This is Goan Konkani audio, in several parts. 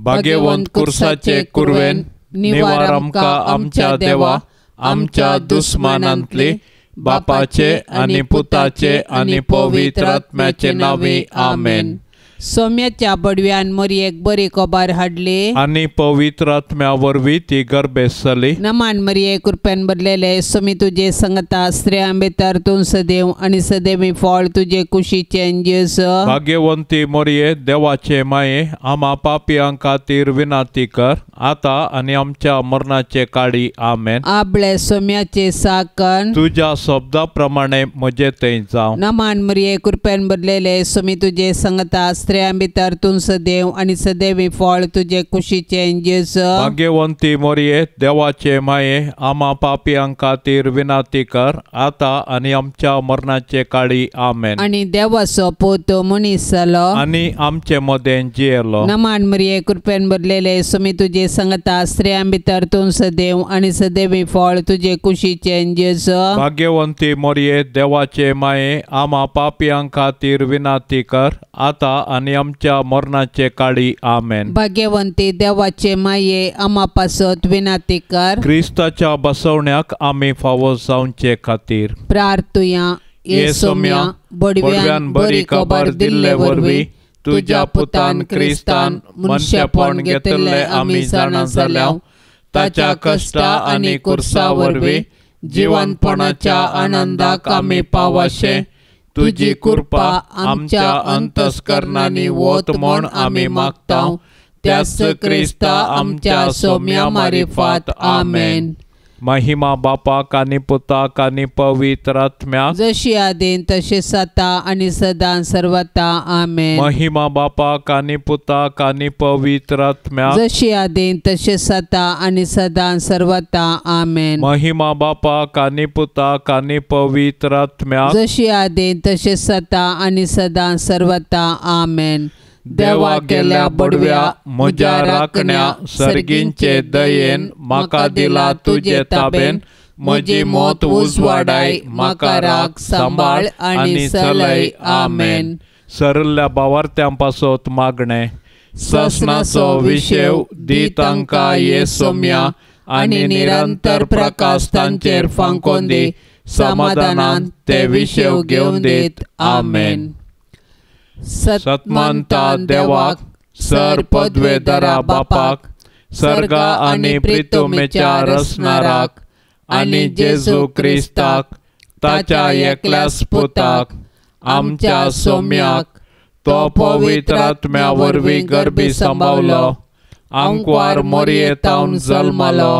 भाग्यवंत कुर्साचे कुरवेन निवार आमकां आमच्या देवा आमच्या दुस्मानांतली बापाचे आनी पुताचे आनी पवित्र आत्म्याचे नांवी आमेन. सोम्याच्या बडव्यान मरियेक बरी खबर हाडली आनी पवित्र आत्म्या वरवीं ती गर्भेस्त जाली. नमान मरिये कृपेन भरलेले सोमी तुजे संगता स्त्रियां भितर तूं सदैव आनी सदैवी फळ तुजे कुशीचें जेजू. भाग्यवंती मरिये देवाचे माये आमा पापयां खातीर विनंती कर आतां आनी आमच्या मरणाचे काळी आमेन. आपले सोम्याचे साकन तुज्या शब्दा प्रमाणे म्हजे थंय जावं. नमान मरिये कृपेन भरलेले सोमी तुजे संगता स्त्रियां भितर तूं सदैव आनी सदैवी फळ तुजे कुशीचें जेजू. भाग्यवंती मरिये देवाचे माये आमा पापयां खातीर विनंती कर आतां आनी आमच्या मरणाचे काळी आमेन. आनी देवाचो पूत मनीस जालो आनी आमचे मदें जियेलो. नमान मरिये कृपेन भरलेले सोमी तुजे संगता स्त्रियां भितर तूं सदैव आनी सदैवी फळ तुजे कुशीचें जेजू. भाग्यवंती मरिये देवाचे माये आमा पापयां खातीर विनंती कर आतां आनी आमच्या मरणाचे काळी आमेन. भाग्यवंती देवाचे माये आमा पासत विनंती कर. क्रिस्ताच्या बसवण्याक आमी फावो जावचे खातीर प्रार्थुया. ये सोम्या बडव्यान बरी खबर दिल्ले वरवीं तुज्या पुतान क्रिस्तान मनशेपण घेतिल्लें आमी जाणा जाल्या ताच्या कश्टा आनी कुर्सा वरवीं जिवनपणाच्या आनंदाक आमी पावाशे तुजी कृपा आमच्या अंतस्करणांनी वत म्हूण आमी मागता त्याच क्रिस्ता आमच्या सोम्या मारिफात आमेन. महिमा बापाक आनी पुताक आनी पवित्र आत्म्याक जशी आदीन तशी सता आनी सदां सर्वता आमेन. महिमा बापाक आनी पुताक आनी पवित्र आत्म्याक जशी आदीन तशी सता आनी सदां सर्वता आमेन. महिमा बापाक आनी पुताक आनी पवित्र आत्म्याक जशी आदीन तशी सता आनी सदां सर्वता आमेन. देवा गेल्या बडव्या म्हज्या राखण्या सर्गींचे दयेन म्हाका दिला तुजे ताबेन म्हजी मौत उजवाडाय म्हाका राख सांबाळ आनी चलय आमेन. सरल्या बावार्थ्यां पासत मागणें ससनाचो विशेव दी तांकां ये सोम्या आनी निरंतर प्रकाश तांचेर फांकोन दी समाधानान ते विशेव घेवन दीत आमेन. सतमानता देवाक सर पदवेदरा बापाक सर्गा आनी प्रितुमेच्या रसनाराक आनी जेजू क्रिस्ताक ताच्या एकल्याच पुताक आमच्या सोम्याक तो पवित्र आत्म्या वरवीं गर्भी सांबावलो आंकवार मोरयेतावन जल्मालो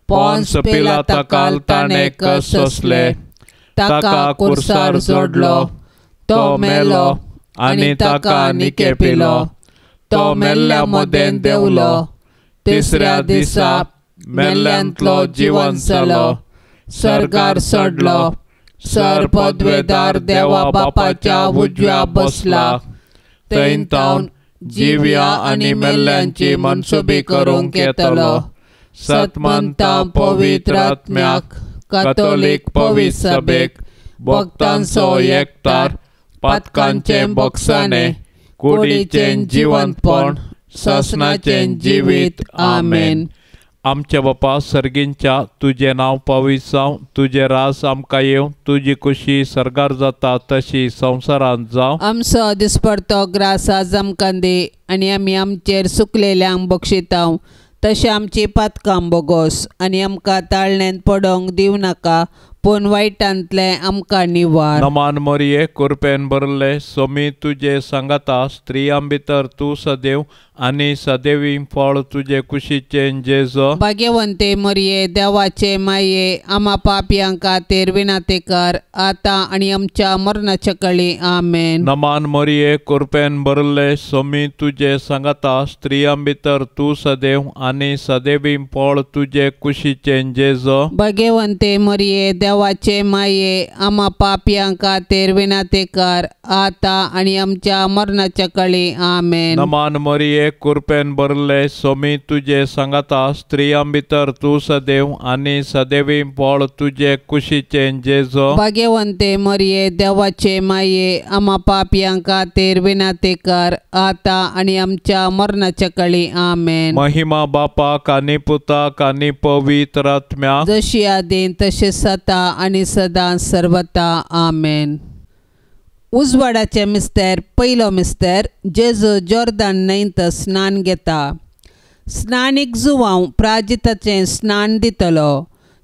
पोन्स पिलाताकाल ताणें कश्ट सोंसले ताका कुर्सार जोडलो तो मेलो आनी ताका निकेपिलो तो मेल्ल्या मदें देंवलो तिसऱ्या दिसा मेल्ल्यांतलो जिवन जालो सर्गार चडलो सर पदवेदार देवा बापाच्या उजव्या बसला थंय तावन जिव्या आनी मेल्ल्यांची मनसुबी करूंक येतलो. सतमानता पवित्र आत्म्याक कथोलीक पवित्र सभेक भक्तांचो एकतार पातकांचें बोगसाणें कुडीचें जिवंतपण ससनाचें जिवीत आमेन. आमच्या बापा सर्गींच्या तुजें नांव पवित्र जावं तुजें राज आमकां येवं तुजी खुशी सर्गार जाता तशी संवसारांत जावं. आमचो दिसपडतो ग्रास आज आमकां दी आनी आमी आमचेर सुकलेल्यांक बक्षितांव तशें आमची पातकां बोगोस आनी आमकां ताळण्यांत पडोंक दिवं नाका पूण वायटांतलें आमकां निवार. नमान मरिये कुरपेन भरले सोमी तुजे सांगाता स्त्रियां भितर तूं सदैव आनी सदैवी फळ तुजे कुशीचें जेजू. भाग्यवंते मरिये देवाचे माये आमा पापयां खातीर विनंती कर आतां आनी आमच्या मरणाच्या कळी आमेन. नमान मरिये कुरपेन भरले सोमी तुजे सांगाता स्त्रियां भितर तूं सदैव आनी सदैवी फळ तुजे कुशीचें जेजू. भाग्यवंते मरिये देवाचे माये आमा पापयां खातीर विनंती कर आतां आनी आमच्या मरणाच्या कळी आमेन. नमान मरिये मरिये कुरपेन भरले सोमी तुजे सांगाता स्त्रियां भितर तूं सदैव आनी सदैवी फळ तुजे कुशीचें जेजो। भाग्यवंते मरिये देवाचे माये आमा पापयां खातीर विनंती कर आतां आनी आमच्या मरणाच्या कळी। आमेन। महिमा बापाक आनी पुताक आनी पवित्र आत्म्याक, जशी आदीं तशें सता आनी सदां सर्वता। आमेन। उजवाडाचे मिस्तेर पयलो मिस्तेर जेजू जोर्दान न्हंयत स्नान घेता। स्नानीक जुवांव प्राजिताचें स्नान दितलो।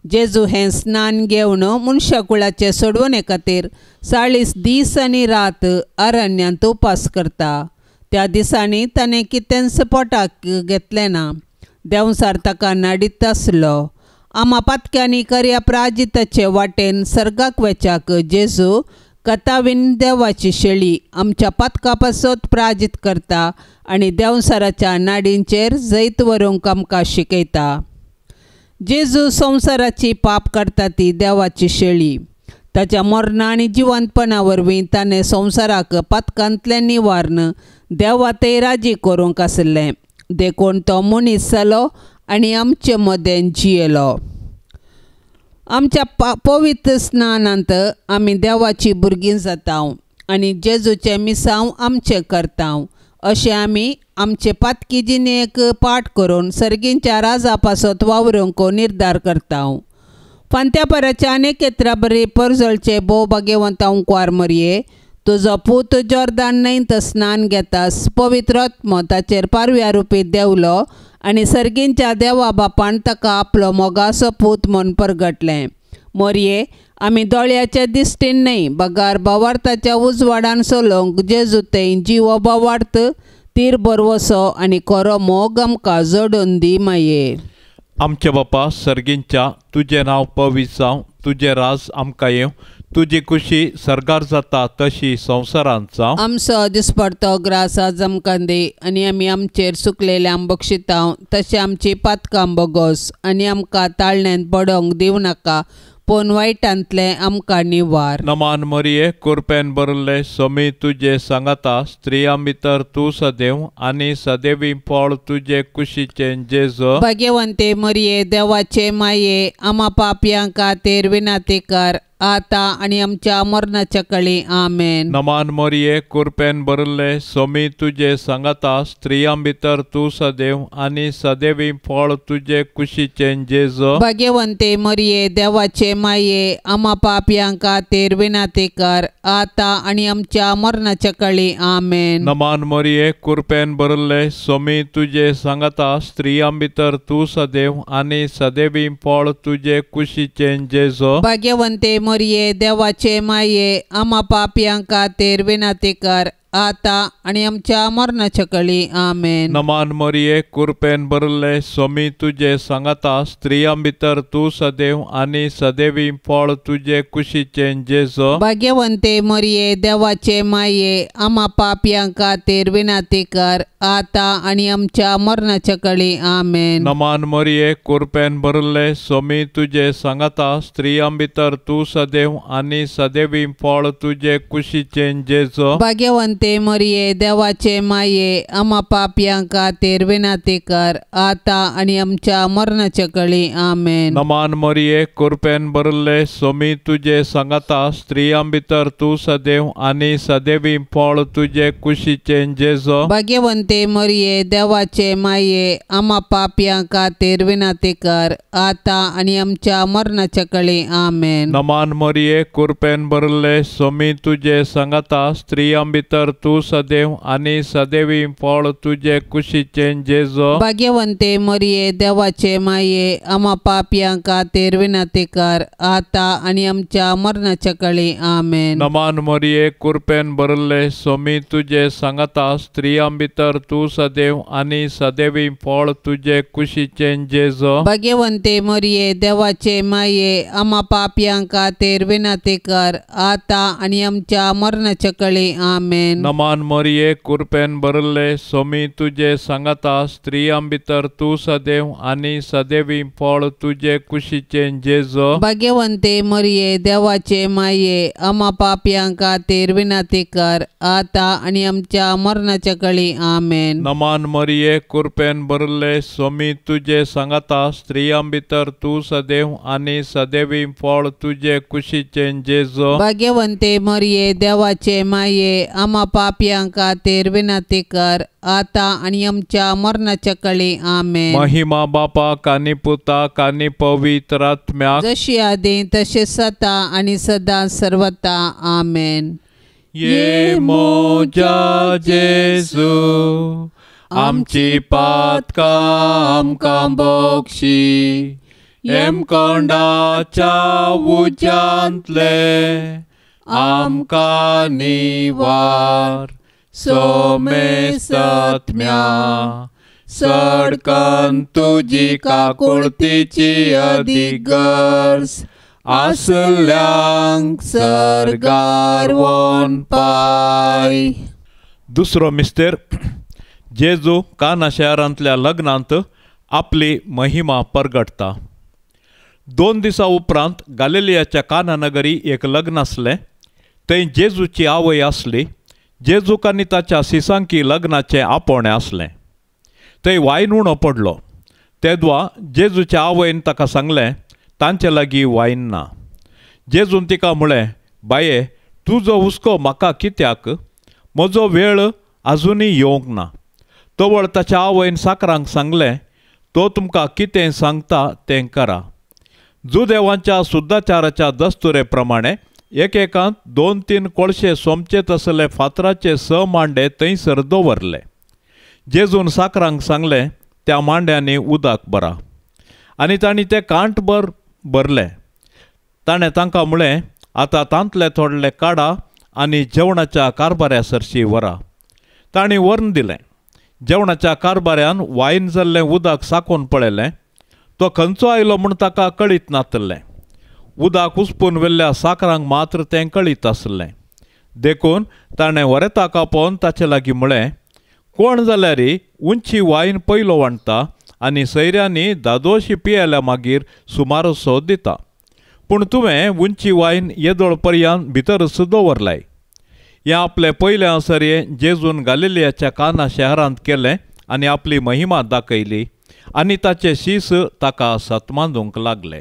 जेजू हें स्नान घेवन मनशाकुळाचे सोडवणे खातीर 40 दीस आनी रात अरण्यांत उपास करता। त्या दिसांनी ताणें कितेंच पोटाक घेतलें ना। देंवसार ताका नाडीत आसलो। आमा पातक्यांनी करया प्राजिताचे वाटेन सर्गाक वेच्याक जेजू कथावीन देवाची शेळी आमच्या पातका पासत प्राजीत करता आनी देंवसाराच्या नाडींचेर जैत व्हरूंक आमकां शिकयता। जेजू संवसाराची पाप करता ती देवाची शेळी। ताच्या मरणा आनी जिवंतपणा वरवीं ताणें संवसाराक पातकांतलें निवारण देवा ते राजी करूंक आसलें, देखून तो मनीस जालो आनी आमचे मदें जियेलो। आमच्या पवित्र स्नानांत आमी देवाची भुरगीं जाता आनी जेजूचें मिसांव आमचें करता। अशें आमी आमचे पातकी जिणेक पाठ करून सर्गींच्या राजा पासत वावरूंक निर्धार करता। फांत्यापाराच्या अनेक येत्रा बरी परजळचे भोव भाग्यवंत अंकुवार मरये, तुजो पूत जोर्दान न्हंयत स्नान घेतास पवित्र आत्मो ताचेर पारव्या रुपी देंवलो आनी सर्गींच्या देवा बापान ताका आपलो मोगाचो पूत म्हूण परगटलें। मोरये आमी दोळ्याचे दिश्टीन न्हय बगार भावार्थाच्या उजवाडान चलोवंक जेजू थंय जिवो भावार्थ तीर बरवसो आनी खरो मोग आमकां जोडून दी माये। आमच्या बापा सर्गींच्या तुजें नांव पवित्र जावं, तुजें राज आमकां येवं, तुजी खुशी सर्गार जाता तशी संवसारांत जावं। आमचो दिसपडतो ग्रास आज आमकां दी आनी आमी आमचेर सुकलेल्यांक बक्षितां तशें आमची पातकां बोगोस आनी आमकां ताळण्यांत पडोवंक दिवं नाका पूण वायटांतलें आमकां निवार। नमान मरिये कुरपेन भरले सोमी तुजे सांगाता स्त्रियां भितर तूं सदैव आनी सदैवी फळ तुजे कुशीचें जेजो। भाग्यवंते मरिये देवाचे माये आमा पापयां खातीर विनंती कर आतां आनी आमच्या मरणाच्या कळी। आमेन। नमान मरिये कुरपेन भरले सोमी तुजे सांगाता स्त्रियां भितर तूं सदैव आनी सदैवी फळ तुजे कुशीचें जेजो। भाग्यवंते मरिये देवाचे माये आमा पापयां खातीर विनंती कर आतां आनी आमच्या मरणाच्या कळी। आमेन। नमान मरिये कुरपेन भरले सोमी तुजे सांगाता स्त्रियां भितर तूं सदैव आनी सदैवी फळ तुजे कुशीचें जेजो। भाग्यवंते मरिये देवाचे माये आमा पापयां खातीर विनंती कर आतां आनी आमच्या मरणाच्या कळी। आमेन। नमान मरिये कुरपेन भरले सोमी तुजे सांगाता स्त्रियां भितर तूं सदैव आनी सदैवी फळ तुजे कुशीचें जेजो। भाग्यवंते मरिये देवाचे माये आमा पापयां खातीर विनंती कर आतां आनी आमच्या मरणाच्या कळी। आमेन। नमान मरिये कुरपेन भरले सोमी तुजे सांगाता स्त्रियां भितर तूं सदैव आनी सदैवी फळ तुजे कुशीचें जेजो। भाग्यवंते मरिये देवाचे माये आमा पापयां खातीर विनंती कर आतां आनी आमच्या मरणाच्या कळी। आमेन। नमान मरिये कुरपेन भरले सोमी तुजे सांगाता स्त्रियां भितर तूं सदैव आनी सदैवी फळ तुजे कुशीचें जेजो। भाग्यवंते मरिये देवाचे माये आमा पापयां खातीर विनंती कर आतां आनी आमच्या मरणाच्या कळी। आमेन। नमान मरिये कुरपेन भरले सोमी तुजे सांगाता स्त्रियां भितर तूं सदैव आनी सदैवी फळ तुजे कुशीचें जेजो। भाग्यवंते मरिये देवाचे माये आमा पापयां खातीर विनंती कर आतां आनी आमच्या मरणाच्या कळी। आमेन। नमान मरिये कुरपेन भरले सोमी तुजे सांगाता स्त्रियां भितर तूं सदैव आनी सदैवी फळ तुजे कुशीचें जेजो। भाग्यवंते मरिये देवाचे माये आमा पापयां खातीर विनंती कर आतां आनी आमच्या मरणाच्या कळी। आमेन। आमेन। नमान मरिये कुरपेन भरले सोमी तुजे सांगाता स्त्रियां भितर तूं सदैव आनी सदैवी फळ तुजे कुशीचें जेजू। भाग्यवंते मरिये देवाचे माये आमा पापयां खातीर विनंती कर आतां आनी आमच्या मरणाच्या कळी। आमेन। नमान मरिये कुरपेन भरले सोमी तुजे सांगाता स्त्रियां भितर तूं सदैव आनी सदैवी फळ तुजे कुशीचें जेजू। भाग्यवंते मरिये देवाचे माये आमा पापयां खातीर विनंती कर आतां आनी आमच्या मरणाच्या कळी। आमेन। महिमा बापाक आनी पुताक आनी पवित्र आत्म्याक जशी आदी तशें सदा आनी सदां सर्वता। आमेन। ये मोजा जेजू आमची पातकां आमकां बक्षी हेमकोंडाच्या उज्यांतले आमकां निवार सोमेसत्म्या सडकन तुजी काकुळतीची अदीक गरज आसल्यांक सर्गार वोन पाय। दुसरो मिस्तेर जेजू काना शहरांतल्या लग्नांत आपली महिमा परगटता। 2 दिसां उपरांत गालिलियाच्या काना नगरी एक लग्न आसलें। थंय जेजूची आवय आसली। जेजूक आनी ताच्या सिसांकी लग्नाचें आपोवणें आसलें। थंय वायन उणो पडलो तेदवा जेजूच्या आवयन ताका सांगलें तांचे लागीं वायन ना। जेजून तिका म्हळें, बाये तुजो हुस्को म्हाका कित्याक, म्हजो वेळ आजुनूय येवंक ना। तवळ ताच्या आवयन साकरांक सांगलें, तो तुमकां कितें सांगता तें करा। जुदेवांच्या सुद्दाचाराच्या दस्तुरे प्रमाणे एकेकांत 2-3 कोळशे सोमचे तसले फातराचे 6 मांडे थंयसर दवरले। जेजून साकरांक सांगलें, त्या मांड्यांनी उदक भरा आनी तांणी तें कांठभर भरलें। ताणें तांकां म्हळें, आतां तांतले थोडले काडा आनी जेवणाच्या कारभाऱ्या सरशी व्हरा। तांणी व्हरून दिलें। जेवणाच्या कारभाऱ्यान वायन जाल्लें उदक साकोवन पळयलें। तो खंयचो आयलो म्हूण ताका कळीत नातलें। उदक उसपून व्हेल्ल्या साकरांक मात्र तें कळीत आसलें। देखून ताणें व्हरेताक आपोवन ताचे लागीं म्हळें, कोण जाल्यार उंची वायन पयलो वांट्टा आनी सैऱ्यांनी दादोशी पियेल्या मागीर सुमारसो दिता, पूण तुवें उंची वायन येदोळ पर्यंत भितरच दवरलाय। हें आपलें पयलें आसरये जेजून गालिलियाच्या काना शहरांत केलें आनी आपली महिमा दाखयली आनी ताचे शीस ताका सतमांदूंक लागले।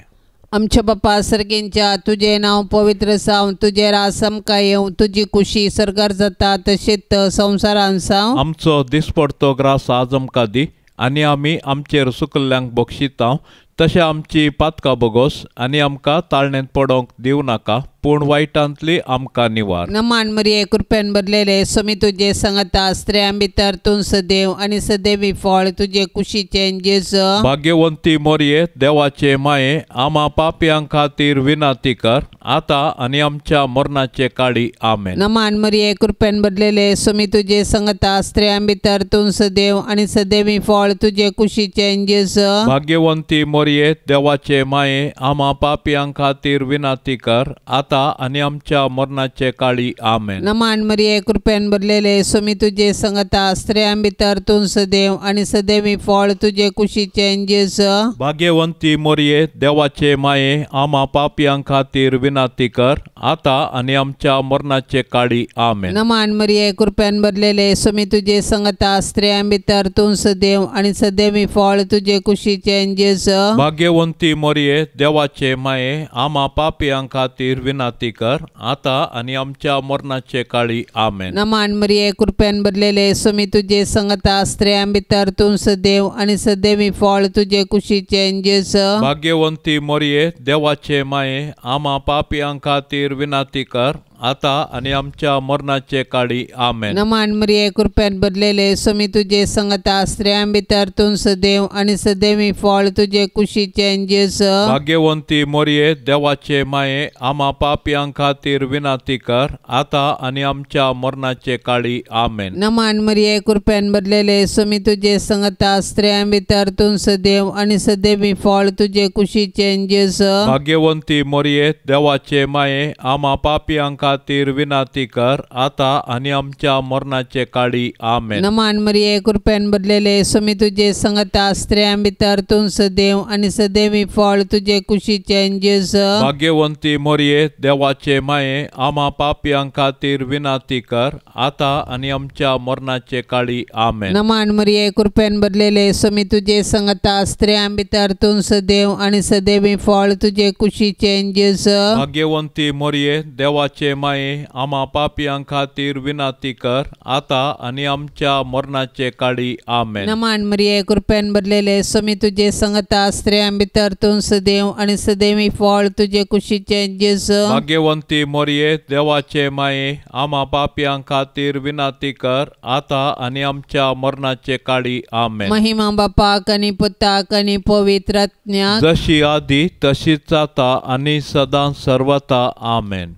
आमच्या बापा सर्गेंच्या तुजें नांव पवित्र जावं, तुजें राज आमकां येवं, तुजी कुशी सर्गार जाता तशेंच संवसारांत जावं। आमचो दिसपडतो ग्रास आज आमकां दी आनी आमी आमचेर सुकल्ल्यांक बक्षिता तशें आमची पातकां बोगोस आनी आमकां ताळणेंत पडोवंक दिवं नाका, पूण वायटांतली आमकां निवार। नमान मरिये कृपेन भरलेले स्वामी तुजे संगता, स्त्रियां भितर तूं सदैव आनी सदैवी फळ तुजे कुशीचें जेजू। भाग्यवंती मोरये देवाचे माये आमा पापयां खातीर विनंती कर आतां आनी आमच्या मरणाचे काळी। आमेन। नमान मरिये कृपेन भरलेले स्वामी तुजे संगता, स्त्रियां भितर तूं सदैव आनी सदैवी फळ तुजे कुशीचें जेजू। भाग्यवंती मोरये देवाचे माये आमा पापयां खातीर विनंती कर आतां आनी आमच्या मरणाचे काळी। आमेन। नमान मरिये कृपेन भरलेले स्वामी तुजे संगता, स्त्रियां भितर तूं सदैव आनी सदैवी फळ तुजे कुशीचें जेजू। भाग्यवंती मोरये देवाचे माये आमा पापयां खातीर विनंती कर आतां आनी आमच्या मरणाचे काळी। आमेन। नमान मरिये कृपेन भरलेले स्वामी तुजे संगता, स्त्रियां भितर तूं सदैव आनी सदैवी फळ तुजे कुशीचें जेजू। भाग्यवंती मोरये देवाचे माये आमा पापयां खातीर विनंती कर आतां आनी आमच्या मरणाचे काळी। आमेन। नमान मरिये कृपेन भरलेले स्वामी तुजे संगता, स्त्रियां भितर तूं सदैव आनी सदैवी फळ तुजे कुशीचें जेजू। भाग्यवंती मोरये देवाचे माये आमा पापयां खातीर विनंती कर आतां आनी आमच्या मरणाचे काळी। आमेन। नमान मरिये कृपेन भरलेले स्वामी तुजे संगता, स्त्रियां भितर तूं सदैव आनी सदैवी फळ तुजे कुशीचें जेजू। भाग्यवंती मोरये देवाचे माये आमा पापयां खातीर विनंती कर आतां आनी आमच्या मरणाचे काळी। आमेन। नमान मरिये कृपेन भरलेले स्वामी तुजे संगता, स्त्रियां भितर तूं सदैव आनी सदैवी फळ तुजे कुशीचें जेजू। भाग्यवंती मोरये देवाचे माये आमा पापयां खातीर विनंती कर, आतां आनी आमच्या मरणाचे काळी. आमेन. नमान मरिये, कृपेन भरलेले, स्वामी तुजे संगता, स्त्रियां भितर तूं सदैव आनी सदैवी फळ तुजे कुशीचें जेजू. भाग्यवंती मरिये, देवाचे माये, आमा पापयां खातीर विनंती कर, आतां आनी आमच्या मरणाचे काळी. आमेन. नमान मरिये, कृपेन भरलेले, स्वामी तुजे संगता, स्त्रियां भितर तूं सदैव आनी सदैवी फळ तुजे कुशीचें जेजू. भाग्यवंती मरिये, देवाचे माये, आमा पापयां खातीर विनंती कर, आतां आनी आमच्या मरणाचे काळी. आमेन. नमान मरिये, कृपेन भरलेले, स्वामी तुजे संगता, स्त्रियां भितर तूं सदैव आनी सदैवी फळ तुजे कुशीचें जेजू. भाग्यवंती मरिये, देवाचे माये, आमा पापयां खातीर विनंती कर, आतां आनी आमच्या मरणाचे काळी. आमेन. महिमा बापाक आनी पुताक आनी पवित्र आत्म्याक, जशी आदी तशीच आता आनी सदां सर्वता. आमेन.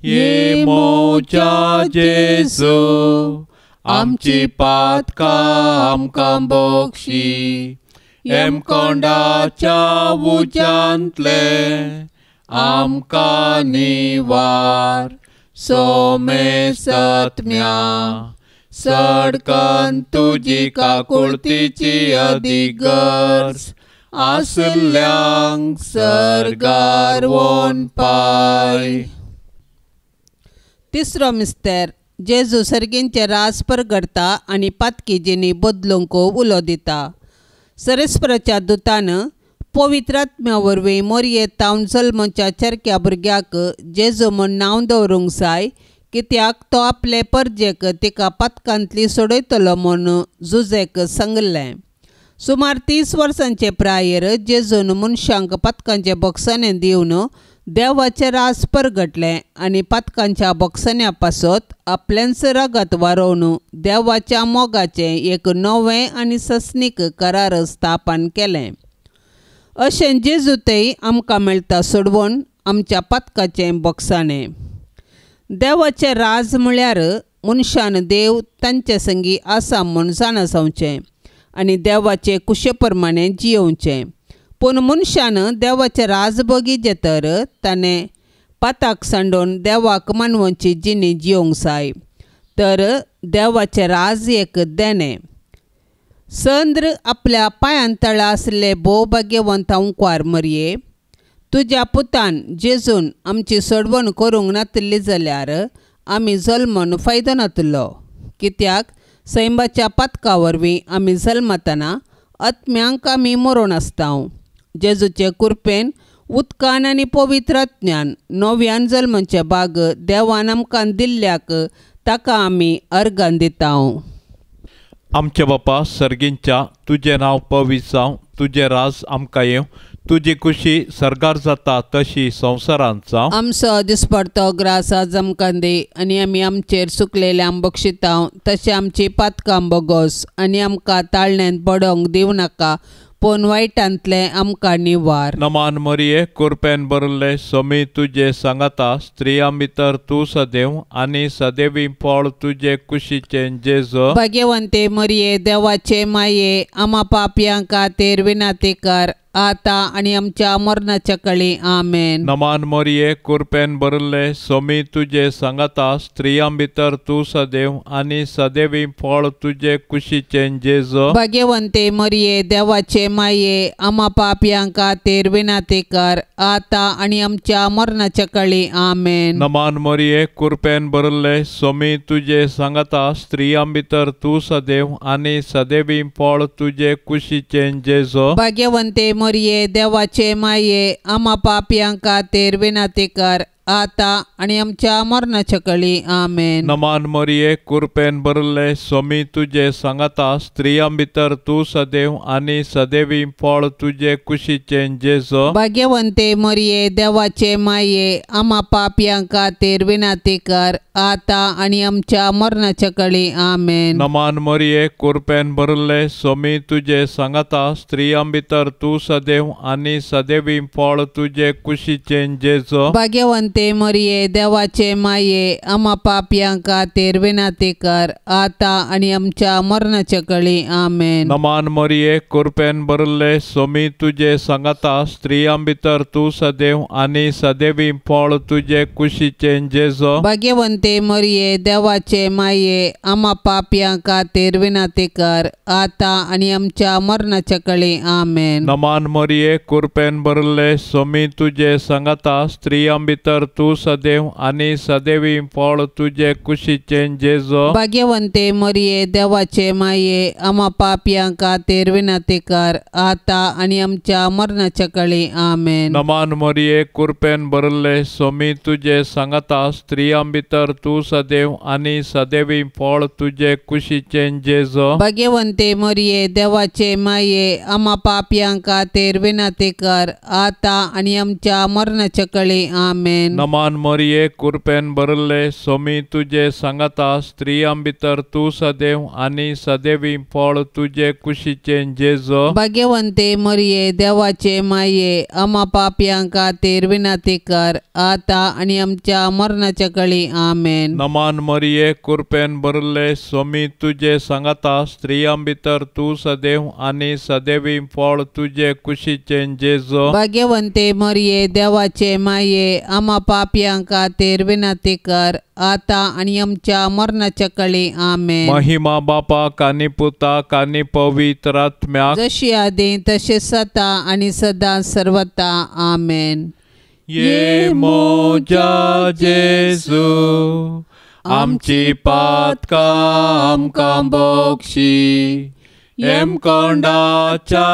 ये मोजा जेजू, आमची पातकां आमकां बक्षी, हेमकोंडाच्या उज्यांतले आमकां निवार, सोमेसत्म्या सडकन तुजी काकुळतीची अदीक गरज आसल्यांक सर्गार वोन पाय. तिसरो मिस्तेर, जेजू सर्गींचे राज परगडता आनी पातकी जिणी बदलूंक उलो दिता. सरेस्पराच्या दुतान पवित्र आत्म्या वरवीं मोरये तावन जल्मच्या चरक्या भुरग्याक जेजू म्हूण नांव दवरूंक जाय, कित्याक तो आपले परजेक तिका पातकांतली सोडयतलो म्हूण जुजेक सांगलें. सुमार 30 वर्सांचे प्रायेर जेजून मनशांक पातकांचे बोगसाणें दिवन देवाचें राज परगटलें आनी पातकांच्या बोगसाण्या पासत आपलेंच रगत वारोवन देवाच्या मोगाचें एक नवें आनी सस्नीक करार स्थापन केलें. अशें जेजूतय आमकां मेळटा सोडवून आमच्या पातकाचें बोगसाणें. देवाचें राज म्हळ्यार मनशान देव तांचे संगी आसा म्हूण जाणा जावचें आनी देवाचे कुशे प्रमाणे जियोवचें. पूण मनशान देवाचें राज बगीचें तर ताणें पाताक सांडून देवाक मानवची जिणी जियोंक जाय. तर देवाचें राज एक देणें. संद्र आपल्या पांयां तळा आशिल्ले भोव भाग्यवंत अंकवार मरये, तुज्या पुतान जेजून आमची सोडवण करूंक नातिल्ली जाल्यार आमी जल्मून फायदो नातिल्लो, कित्याक सैमाच्या पातका वरवीं आमी जल्मतना आत्म्यांक आमी मरोण आसता. जेजूचे कृपेन उदकान आनी पवित्र आत्म्यान नव्यान जल्मचे भाग देवान आमकां दिल्ल्याक ताका आमी अर्गां दिता. आमच्या बापा सर्गींच्या, तुजें नांव पवित्र जावं, तुजें राज आमकां येवं, तुजी खुशी सर्गार जाता तशी संवसारांत जावं. आमचो दिसपडतो ग्रास आज आमकां दी आनी आमी आमचेर सुकलेल्यांक बक्षिता तशें आमची पातकां बोगोस आनी आमकां ताळण्यांत पडोंक दिवं नाका, पूण वायटांतलें आमकां निवार. नमान मरिये, कृपेन भरिल्ले, स्वामी तुजे सांगाता, स्त्रियां भितर तूं सदैव आनी सदैवी फळ तुजे कुशीचें जेजू. भाग्यवंते मरिये, देवाचे माये, आमा पापयां खातीर विनंती कर, आतां आनी आमच्या मरणाच्या कळी. आमेन. नमान मरिये, कृपेन भरिल्ले, स्वामी तुजे सांगाता, स्त्रियां भितर तूं सदैव आनी सदैवी फळ तुजे कुशीचें जेजू. भाग्यवंते मरिये, देवाचे माये, आमा पापयां खातीर विनंती कर, आतां आनी आमच्या मरणाच्या कळी. आमेन. नमान मरिये, कृपेन भरिल्ले, स्वामी तुजे सांगाता, स्त्रियां भितर तूं सदैव आनी सदैवी फळ तुजे कुशीचें जेजू. भाग्यवंते मरिये, देवाचे माये, आमा पापयां खातीर विनंती कर, आतां आनी आमच्या मरणाच्या कळी. आमेन. नमान मरिये, कृपेन भरिल्ले, स्वामी तुजे सांगाता, स्त्रियां भितर तूं सदैव आनी सदैवी फळ तुजे कुशीचें जेजू. भाग्यवंते मरिये, देवाचे माये, आमा पापयां खातीर विनंती कर, आतां आनी आमच्या मरणाच्या कळी. आमेन. नमान मरिये, कृपेन भरिल्ले, स्वामी तुजे सांगाता, स्त्रियां भितर तूं सदैव आनी सदैवी फळ तुजे कुशीचें जेजू. भाग्यवंते भाग्यवंते मरिये देवाचे माये आमा पापयां खातीर विनंती कर आतां आनी आमच्या मरणाच्या कळी आमेन। नमान मरिये कृपेन भरिल्ले स्वामी तुजे सांगाता स्त्रियां भितर तूं सदैव आनी सदैवी फळ तुजे कुशीचें जेजो। भाग्यवंते मरिये देवाचे माये आमा पापयां खातीर विनंती कर आतां आनी आमच्या मरणाच्या कळी आमेन। नमान मरिये कृपेन भरिल्ले स्वामी तुजे सांगाता स्त्रियां भितर तूं सदैव आनी सदैवी फळ तुजे कुशीचें जेजो। भाग्यवंते मरिये देवाचे माये आमा पापयां खातीर विनंती कर आतां आनी आमच्या मरणाच्या कळी आमेन। नमान मरिये कृपेन भरिल्ले स्वामी तुजे सांगाता स्त्रियां भितर तूं सदैव आनी सदैवी फळ तुजे कुशीचें जेजो। भाग्यवंते मरिये देवाचे माये आमा पापयां खातीर विनंती कर आतां आनी आमच्या मरणाच्या कळी आमेन। नमान मरिये कृपेन भरिल्ले स्वामी तुजे सांगाता स्त्रियां भितर तूं सदैव आनी सदैवी फळ तुजे कुशीचें जेजो। भाग्यवंते मरिये देवाचे माये आमा पापयां खातीर विनंती कर आतां आनी आमच्या मरणाच्या कळी आमेन। नमान मरिये कृपेन भरिल्ले स्वामी तुजे सांगाता स्त्रियां भितर तूं सदैव आनी सदैवी फळ तुजे कुशीचें जेजो। भाग्यवंते मरिये देवाचे माये आमा पापयां खातीर विनंती कर आतां आनी आमच्या मरणाच्या कळी आमेन। महिमा बापाक आनी पुताक आनी पवित्र आत्म्याक जशी आदी तशी सता आनी सदां सर्वता आमेन। ये मोजा जेजू आमची पातकां आमकां बक्षी हेमकोंडाच्या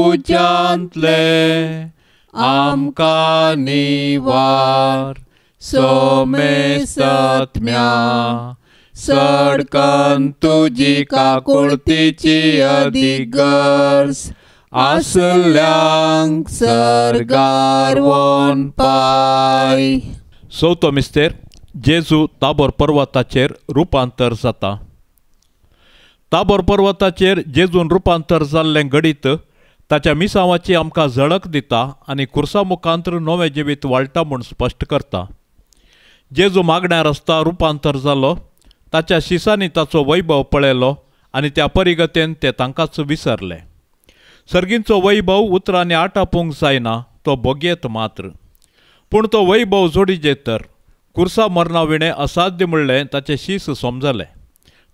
उज्यांतले आमकां निवार सोमेसत्म्या सडकन तुजी काकुळतीची अदीक गरज आसल्यांक सर्गार वोन पाय। चवथो मिस्तेर जेजू ताबोर पर्वताचेर रुपांतर जाता। ताबोर पर्वताचेर जेजून रुपांतर जाल्लें घडीत ताच्या मिसांवाची आमकां झळक दिता आनी खुर्सा मुखांतर नवें जिवीत वाळटा म्हूण स्पश्ट करता। जेजू मागण्यार आसता रुपांतर जालो, ताच्या शिसांनी ताचो वैभव पळयलो आनी त्या परिगतेन ते तांकांच विसरले। सर्गींचो वैभव उतरांनी आटापूंक जायना, तो भोगयेत मात्र, पूण तो वैभव जोडीजे तर खुर्सा मरणा विणें असाध्य म्हणलें ताचें शीस समजलें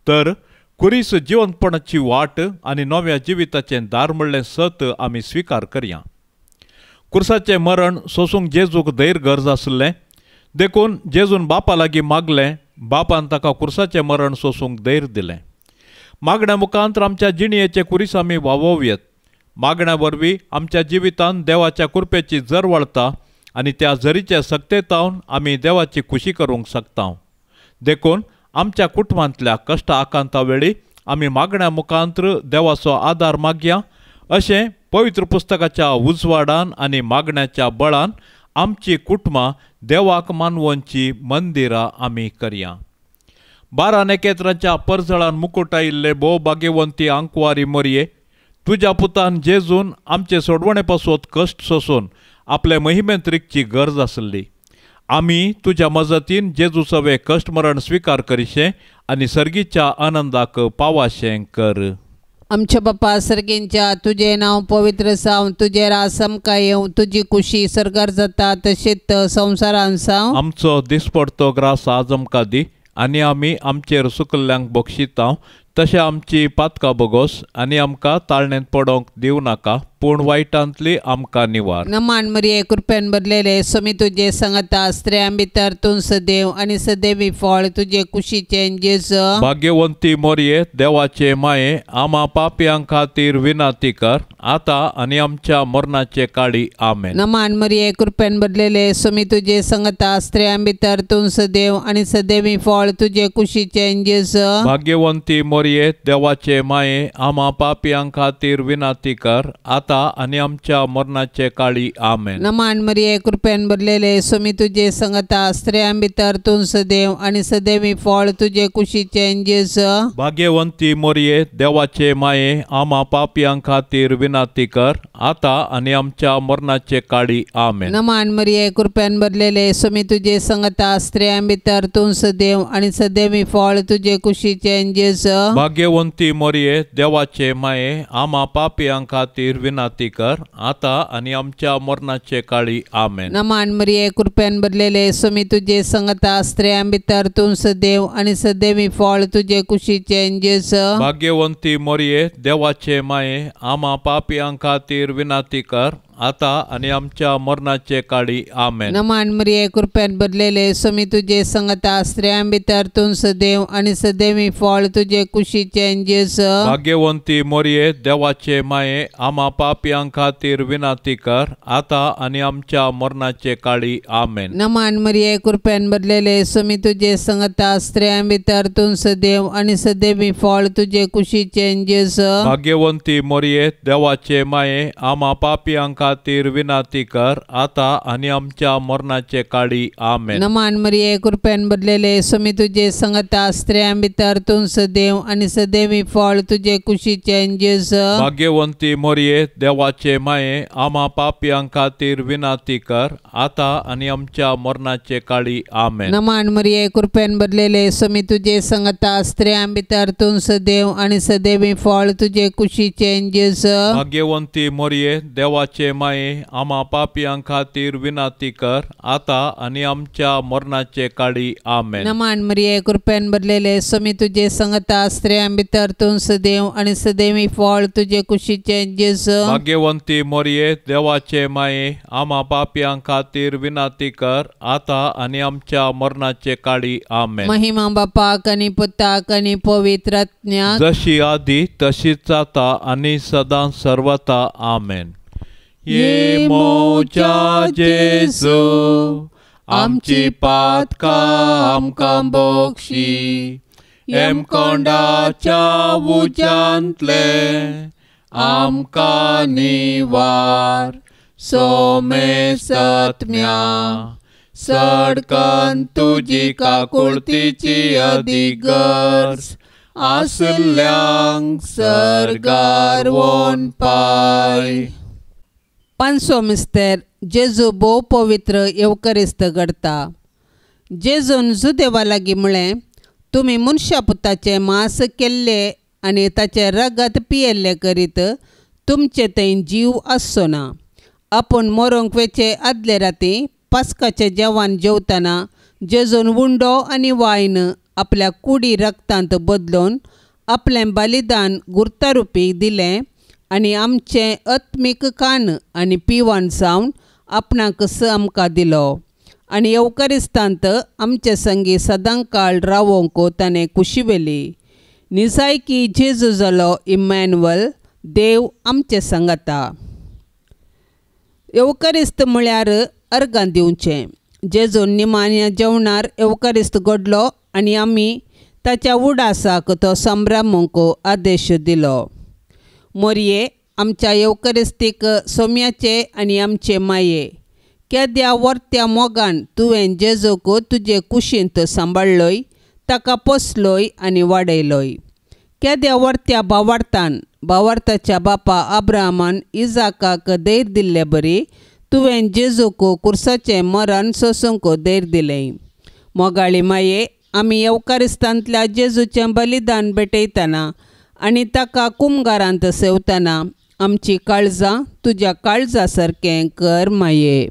तर खुरीस जिवंतपणाची वाट आनी नव्या जिविताचें दार म्हणलें सत आमी स्विकार करया। खुर्साचें मरण सोसूंक जेजूक धैर्य गरज आसलें, देखून जेजून बापा लागीं मागलें, बापान ताका खुर्साचें मरण सोसूंक धैर्य दिलें। मागण्या मुखांत आमच्या जिणयेचे खुरीस आमी वावोवयेत। मागण्या वरवीं आमच्या जिवितांत देवाच्या कृपेची जर वळता आनी त्या जरीचे सक्तेतावन आमी देवाची खुशी करूंक शकता। देखून आमच्या कुटुंबांतल्या कश्ट आकांता वेळी आमी मागण्या मुखांत देवाचो आदार मागया अशें पवित्र पुस्तकाच्या उजवाडान आनी मागण्याच्या बळान आमची कुटुंबां देवाक मानवोनची मंदिरां आमी करया। 12 नखेत्रांच्या परजळान मुकुटायिल्ले भोव भाग्यवंती आंकवारी मरये तुज्या पुतान जेजून आमचे सोडवणे पासत कश्ट सोसून आपले महिमेंत रिगची गरज आसली। आमी तुज्या मजतीन जेजू सवे कश्ट मरण स्विकार करिशें आनी सर्गीच्या आनंदाक पावाशें कर। आमच्या बापा सर्गींच्या तुजें नांव पवित्र जावं, तुजें राज आमकां येवं, तुजी खुशी सर्गार जाता तशेंच संवसारांत जावं। आमचो दिसपडतो ग्रास आज आमकां दी आनी आमी आमचेर सुकल्ल्यांक बक्षितांव तशें आमची पातकां बोगोस आनी आमकां ताळणेंत पडोंक दिवं नाका, पूण वायटांतली आमकां निवार। नमान मरिये कृपेन भरलेले स्वामी तुजे सांगाता, स्त्रियां भितर तूं सदैव आनी सदैवी फळ तुजे कुशीचें जेजू। भाग्यवंती मोरये देवाचे माये आमा पापयां खातीर विनंती कर आतां आनी आमच्या मरणाचे काळी आमेन। नमान मरिये कृपेन भरलेले स्वामी तुजे सांगाता, स्त्रियां भितर तूं सदैव आनी सदैवी फळ तुजे कुशीचें जेजू। भाग्यवंती मोरये मोरये देवाचे माये आमा पापयां खातीर विनंती कर आतां आनी आमच्या मरणाचे काळी आमेन। नमान मरिये कृपेन भरलेले स्वामी तुजे संगता स्त्रियां भितर तूं सदैव आनी सदैवी फळ तुजे कुशीचें जेजू। भाग्यवंती मोरये देवाचे माये आमा पापयां खातीर विनंती कर आतां आनी आमच्या मरणाचे काळी आमेन। नमान मरिये कृपेन भरलेले स्वामी तुजे संगता स्त्रियां भितर तूं सदैव आनी सदैवी फळ तुजे कुशीचें जेजू। भाग्यवंती मोरये देवाचे माये आमा पापयां खातीर विनंती कर आतां आनी आमच्या मरणाचे काळी आमेन। नमान मरिये कृपेन भरलेले स्वामी तुजे संगता स्त्रियां भितर तूं सदैव आनी सदैवी फळ तुजे कुशीचें जेजू। भाग्यवंती मोरये देवाचे माये आमा पापयां खातीर विनंती कर आतां आनी आमच्या मरणाचे काळी आमेन। नमान मरिये कृपेन भरलेले स्वामी तुजे संगता स्त्रियां भितर तूं सदैव आनी सदैवी फळ तुजे कुशीचें जेजू। भाग्यवंती मोरये देवाचे माये आमा पापयां खातीर विनंती कर आतां आनी आमच्या मरणाचे काळी आमेन। नमान मरिये कृपेन भरलेले स्वामी तुजे संगता स्त्रियां भितर तूं सदैव आनी सदैवी फळ तुजे कुशीचें जेजू। भाग्यवंती मोरये देवाचे माये आमा पापयां खातीर विनंती कर आतां आनी आमच्या मरणाचे काळी आमेन। नमान मरिये कृपेन भरलेले स्वामी तुजे संगता स्त्रियां भितर तूं सदैव आनी सदैवी फळ तुजे कुशीचें जेजू। भाग्यवंती मोरये देवाचे माये आमा पापयां खातीर विनंती कर आतां आनी आमच्या मरणाचे काळी आमेन। नमान मरिये कृपेन भरलेले स्वामी तुजे संगता स्त्रियां भितर तूं सदैव आनी सदैवी फळ तुजे कुशीचें जेजू। भाग्यवंती मोरये देवाचे माये आमा पापयां खातीर विनंती कर आतां आनी आमच्या मरणाचे काळी आमेन। नमान मरिये कृपेन भरलेले स्वामी तुजे संगता स्त्रियां भितर तूं सदैव आनी सदैवी फळ तुजे कुशीचें जेजू। भाग्यवंती मोरये देवाचे माये आमा पापयां खातीर विनंती कर आतां आनी आमच्या मरणाचे काळी आमेन। महिमा बापाक आनी पुताक आनी पवित्र आत्म्याक, जशी आदी तशीच आतां आनी सदां सर्वता आमेन। ये मोजा जेजू आमची पातकां आमकां बक्षी हेमकोंडाच्या उज्यांतले आमकां निवार सोमेसत्म्या सडकन तुजी काकुळतीची अदीक गरज आसल्यांक सर्गार वोन पाय। पांचवो मिस्तेर जेजू भोव पवित्र येवकरिस्त घडता। जेजून जुदेवा लागीं म्हळें, तुमी मनशा पुताचें मांस केल्लें आनी ताचें रगत पियेल्लें करीत तुमचे थंय जीव आसचो ना। आपूण मरोंक वेचे आदले राती पास्काचें जेवण जेवतना जेजून उंडो आनी वायन आपल्या कुडी रगतांत बदलून आपलें बलिदान गुर्तारुपी दिलें आनी आमचें आत्मीक कान आनी पिवन जावन आपणाक आमकां दिलो आनी येवकरिस्तांत आमचे संगी सदांकाळ रावोंक ताणें कुशी व्हेली। निजायकी जेजू जालो इमॅन्युअल, देव आमचे संगता। येवकरिस्त म्हळ्यार अर्गां दिवचें। जेजून निमाण्या जेवणार येवकरिस्त घडलो आनी आमी ताच्या उडासाक तो संभ्रमूंक आदेश दिलो। मोरये आमच्या येवकरिस्तीक सोम्याचे आनी आमचे माये केद्या वर्त्या मोगान तुवें जेजूक तुजे कुशींत सांबाळ्ळोय, ताका पोसलोय आनी वाडयलोय। केद्या वर्त्या भावार्थान भावार्थाच्या बापा अब्राहमान इजाकाक धैर्य दिल्ले बरी तुवें जेजूक कुर्साचें मरण सोसूंक धैर्य दिलें। मोगाळी माये आमी येवकारिस्तांतल्या जेजूचें बलिदान भेटयतना आनी ताका कुमगारांत सेवतना आमची काळजां तुज्या काळजा सारकें कर माये।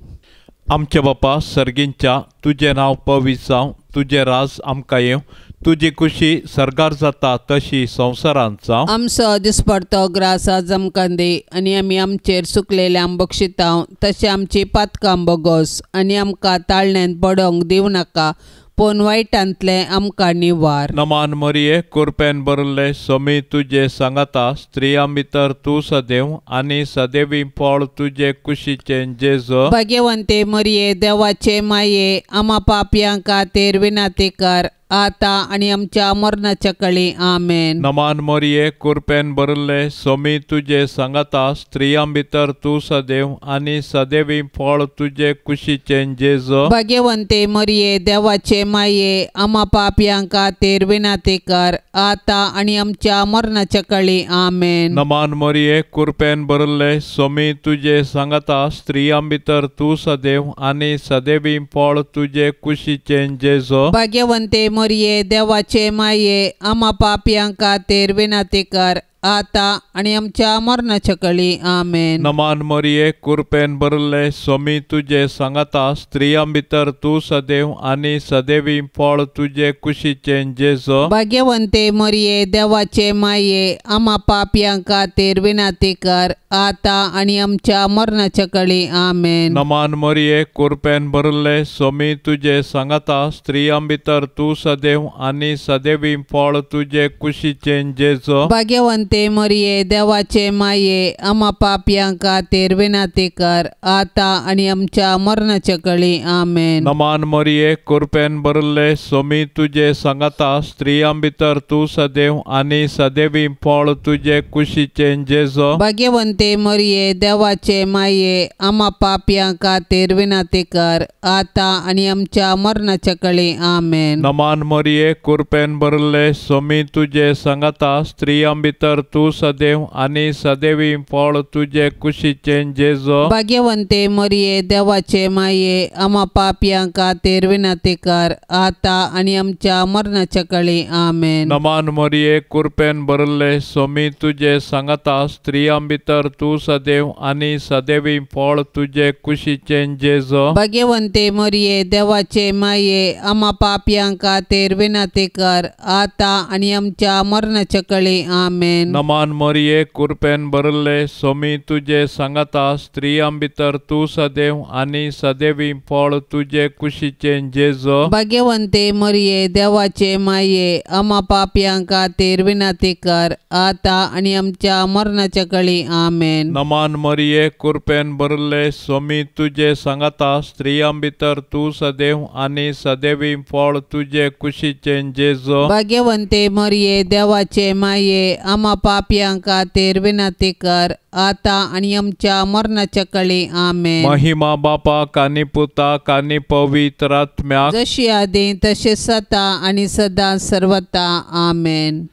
आमच्या बापा सर्गींच्या तुजें नांव पवित्र जावं, तुजें राज आमकां येवं, तुजी खुशी सर्गार जाता तशी संवसारांत जावं। आमचो दिसपडतो ग्रास आज आमकां दी आनी आमी आमचेर सुकलेल्यांक बक्षितांव तशें आमची पातकां बोगोस आनी आमकां ताळण्यांत पडोंक दिवं नाका पूण वायटांतलें आमकां निवार। नमान मरिये कुरपेन भरिल्ले समी तुजे सांगाता, स्त्रियां भितर तूं सदैव आनी सदैवी फळ तुजे कुशीचें जेजू। भाग्यवंते मरिये देवाचे माये आमा पापयां खातीर विनंती कर आतां आनी आमच्या मरणाच्या कळी आमेन. नमान मोरये कुरपेन भरिल्ले सोमी तुजे सांगाता स्त्रियां भितर तूं सदैव आनी सदैवी फळ तुजे कुशीचें जेजू. भाग्यवंते मरिये देवाचे माये आमा पापयां खातीर विनंती कर आतां आनी आमच्या मरणाच्या कळी आमेन. नमान मोरये कुरपेन भरिल्ले सोमी तुजे सांगाता स्त्रियां भितर तूं सदैव आनी सदैवी फळ तुजे कुशीचें जेजू. भाग्यवंते मरिये देवाचे माये आमा पापयां खातीर विनंती कर आतां आनी आमच्या मरणाच्या कळी आमेन. नमान मोरये कुरपेन भरिल्ले सोमी तुजे सांगाता स्त्रियां भितर तूं सदैव आनी सदैवी फळ तुजे कुशीचें जेजू. भाग्यवंते मरिये देवाचे माये आमा पापयां खातीर विनंती कर आतां आनी आमच्या मरणाच्या कळी आमेन. नमान मोरये कुरपेन भरिल्ले सोमी तुजे सांगाता स्त्रियां भितर तूं सदैव आनी सदैवी फळ तुजे कुशीचें जेजू. भाग्यवंते मरिये देवाचे माये आमा पापयां खातीर विनंती कर आतां आनी आमच्या मरणाच्या कळी आमेन. नमान मोरये कुरपेन भरिल्ले सोमी तुजे सांगाता स्त्रियां भितर तूं सदैव आनी सदैवी फळ तुजे कुशीचें जेजू. भाग्यवंते मरिये देवाचे माये आमा पापयां खातीर विनंती कर आतां आनी आमच्या मरणाच्या कळी आमेन. नमान मोरये कुरपेन भरिल्ले सोमी तुजे सांगाता स्त्रियां भितर तूं सदैव आनी सदैवी फळ तुजे कुशीचें जेजू. भाग्यवंते मरिये देवाचे माये आमा पापयां खातीर विनंती कर आतां आनी आमच्या मरणाच्या कळी आमेन. नमान मोरये कुरपेन भरिल्ले सोमी तुजे सांगाता स्त्रियां भितर तूं सदैव आनी सदैवी फळ तुजे कुशीचें जेजू. भाग्यवंते मरिये देवाचे माये आमा पापयां खातीर विनंती कर आतां आनी आमच्या मरणाच्या कळी आमेन. नमान मोरये कुरपेन भरिल्ले सोमी तुजे सांगाता स्त्रियां भितर तूं सदैव आनी सदैवी फळ तुजे कुशीचें जेजू. भाग्यवंते मरिये देवाचे माये आमा पापयां खातीर विनंती कर आतां आनी आमच्या मरणाच्या कळी आमेन. नमान मोरये कुरपेन भरिल्ले सोमी तुजे सांगाता स्त्रियां भितर तूं सदैव आनी सदैवी फळ तुजे कुशीचें जेजू. भाग्यवंते मरिये देवाचे माये आमा पापयां खातीर विनंती कर आतां आनी आमच्या मरणाच्या कळी आमेन. महिमा बापाक आनी पुताक आनी पवित्र आत्म्याक, जशी आदी तशें सता आनी सदां सर्वता आमेन.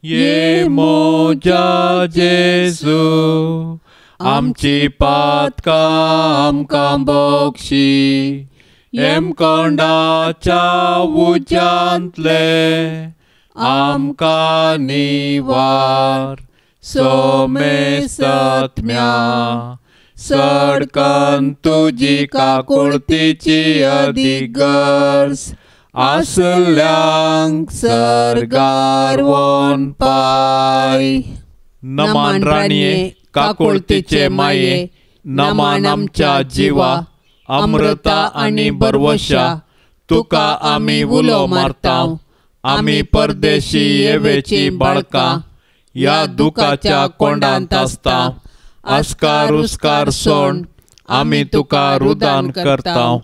ये मोजा जेजू आमची पातकां आमकां बक्षी हेमकोंडाच्या उज्यांतले आमकां निवार सोमेसत्म्या सडकन तुजी काकुळतीची अदीक गरज आसल्यांक सर्गार वोन पाय. नमान राणये काकुळतीचे माये नमान आमच्या जिवा अमृता आनी बरवशा तुका आमी उलो मारता. आमी परदेशी येवेची बाळकां ह्या दुखाच्या कोंडांत आसता. आस्कार उस्कार सोण आमी तुका रुदान करता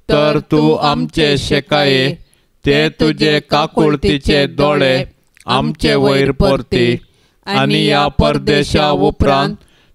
तर तूं आमचे शेकाये ते तुजे काकुळतीचे दोळे आमचे वयर परती आनी ह्या परदेशा उपरांत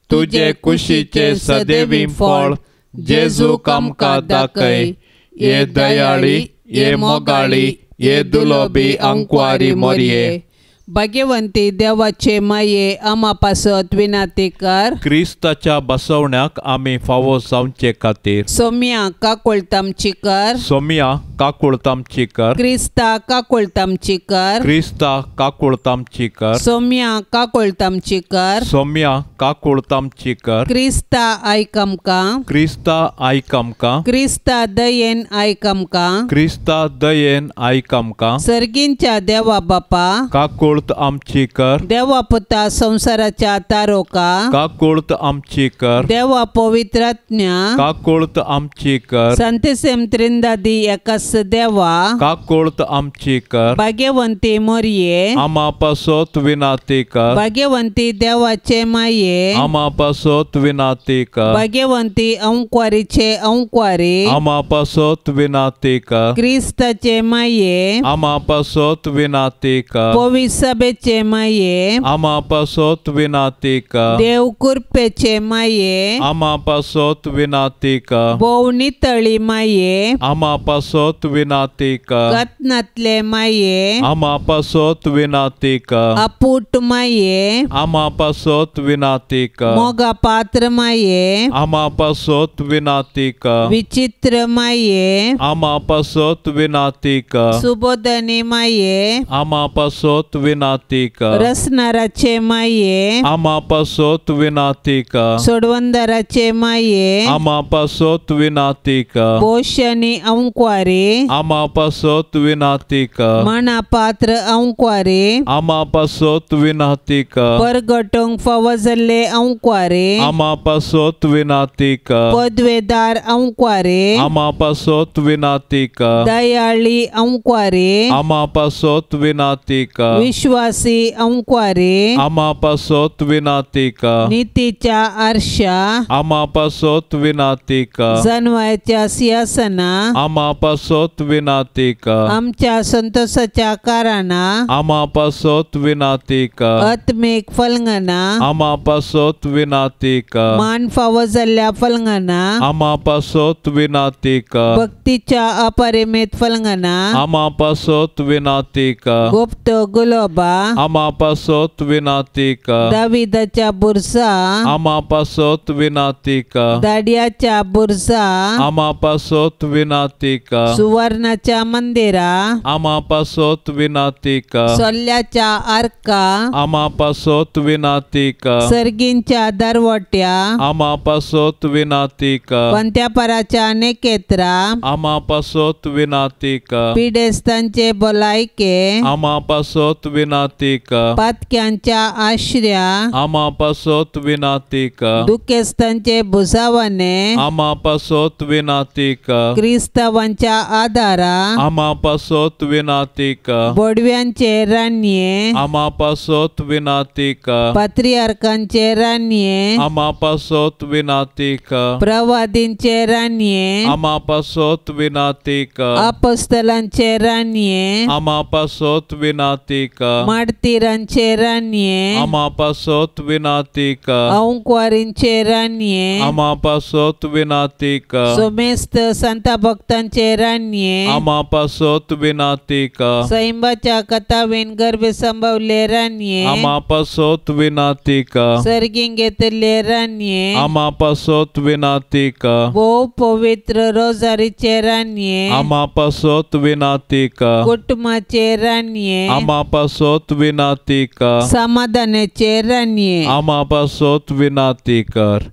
तुजे कुशीचे सदैवी फळ जेजूक आमकां दाखय. हे दयाळी हे मोगाळी हे दुलोबी अंकवारी मोरये. भाग्यवंती देवाचे माये आमा पासत विनंती कर. क्रिस्ताच्या बसवण्याक आमी फावो जावचे खातीर सोम्या काकुळतामची कर. सोम्या काकुळतामची कर. क्रिस्ता काकुळतामची कर. क्रिस्ता काकुळतामची कर. सोम्या काकुळतामची कर. सोम्या काकुळतामची कर. क्रिस्ता आयक आमकां. क्रिस्ता आयक आमकां. क्रिस्ता दयेन आयक आमकां. क्रिस्ता दयेन आयक आमकां. सर्गींच्या देवा बापा काकुळ काकुळत आमची कर। देवा पुता संसाराच्या तारोका काकुळत आमची कर। देवा पवित्रात्म्या काकुळत आमची कर। संतेसेम त्रिंदादी एकास देवा काकुळत आमची कर। भाग्यवंती मोरये आमा पासत विनाती कर। भाग्यवंती देवाचे माये आमा पासत विनाती कर। भाग्यवंती अंकवारीचे अंकवारी आमा पासत विनाती कर। क्रिस्ताचे माये आमा पासत विनाती कर। पवित्र सभेचे माये आमा पासत विनाती कर। देव कृपेचे माये आमा पासत विनाती कर। भोव नितळी माये आमा पासत विनाती कर। कत्नातले माये आमा पासत विनाती कर। अपूट माये आमा पासत विनाती कर। मोगा पात्र माये आमा पासत विनाती कर। विचित्र माये आमा पासत विनाती कर। सुबोधनी माये आमा पासत विनाती कर। रसनाराचे माये आमा पासत विनाती कर। सोडवंदराचे माये आमा पासत विनाती कर। पोषणी अंकवारी आमा पासत विनाती कर। मना पात्र अंकवारी आमा पासत विनाती कर। परगटोंक फावो जाल्ले अंकवारी आमा पासत विनाती कर। पदवेदार अंकवारी आमा पासत विनाती कर। दयाळी अंकवारी आमा पासत विनाती कर। विश्वासी अंकवारी आमा पासत विनाती कर। नीतीच्या आरशा आमा पासत विनाती कर। जनवायच्या सिंहासना आमा पासत विनाती कर। आमच्या संतोषाच्या कारणां आमा पासत विनाती कर। आत्मीक फलंगना आमा पासत विनाती कर। मान फावो जाल्ल्या फलंगना आमा पासत विनाती कर। भक्तीच्या अपरिमित फलंगना आमा पासत विनाती कर। गुप्त गुलोबा आमा पासत विनाती कर। दाविदाच्या बुरसा आमा पासत विनाती कर। दाडियाच्या बुरसा आमा पासत विनाती कर। सुवर्णाच्या मंदिरा आमा पासत विनाती कर। सोल्ल्याच्या आर्का आमा पासत विनाती कर। सर्गींच्या दरवट्या आमा पासत विनाती कर। पंत्यापराच्या नेकेत्रा आमा पासत विनाती कर। पिडेस्तांचे भलायके आमा पासत विनाती कर। पातक्यांच्या आश्र्या आमा पासत विनाती कर। दुखेस्तांचे भुजावणे आमा पासत विनाती कर। क्रिस्तावांच्या आदारा आमा पासत विनाती कर। बोडव्यांचे राणये आमा पासत विनाती कर। पात्रियार्कांचे राणये आमा पासत विनाती कर। प्रवादींचे राणये आमा पासत विनाती कर। अपोस्तलांचे राणये आमा पासत विनाती कर। मार्तीरांचे राणये आमा पासत विनाती कर। अंकवारींचे राणये आमा पासत विनाती कर। सोमेस्त संता भक्तांचे राणये आमा पासत विनाती कर। सैंबाच्या कथावेन गर्भे संभवले राणये आमा पासत विनाती कर। सर्गीं घेतले राणये आमा पासत विनाती कर। भोव पवित्र रोजारीचे राणये आमा पासत विनाती कर। कुटुंबाचे राणये आमा पासत विनाती कर। समाधानाचे राणये आमा पासत विनाती कर।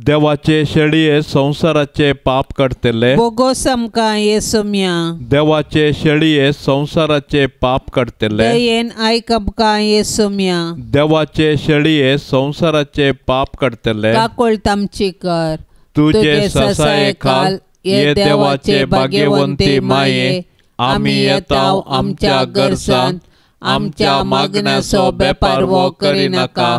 देवाचे शेळये संसाराचे पाप काडटले बोगोस आमकां येसोम्या। देवाचे शेळये संसाराचे पाप काडटले दयेन आयक आमकां येसोम्या। देवाचे शेळये संसाराचे पाप काडटले काकोळत आमची कर। तुजे ससाये खाल ये देवाचे भाग्यवंती माये आमी येताव आमच्या गरजान आमच्या मागण्याचो बेपारवो करिनाका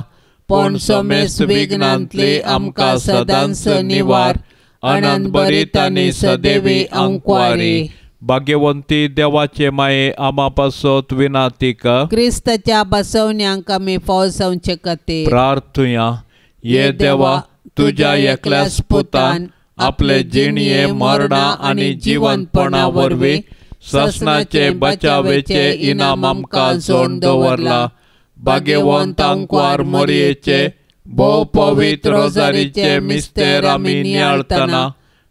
पूण समेस्त विघ्नांतली आमकां सदांच निवार अनंत बरीत आनी सदैवी अंकवारी। भाग्यवंती देवाचे माये आमा पासत विनाती कर। क्रिस्ताच्या बसवण्यांक आमी फाव जावचे खातीर प्रार्थुया। ये देवा तुज्या एकल्याच पुतान आपले जिणये मरणा आनी जिवंतपणा वरवीं ससनाचे बचावेचे इनाम आमकां जोड दवरला। भाग्यवंत अंकवार मोरयेचे भोव पवित्र रोजारीचे मिस्तेर आमी नियाळतना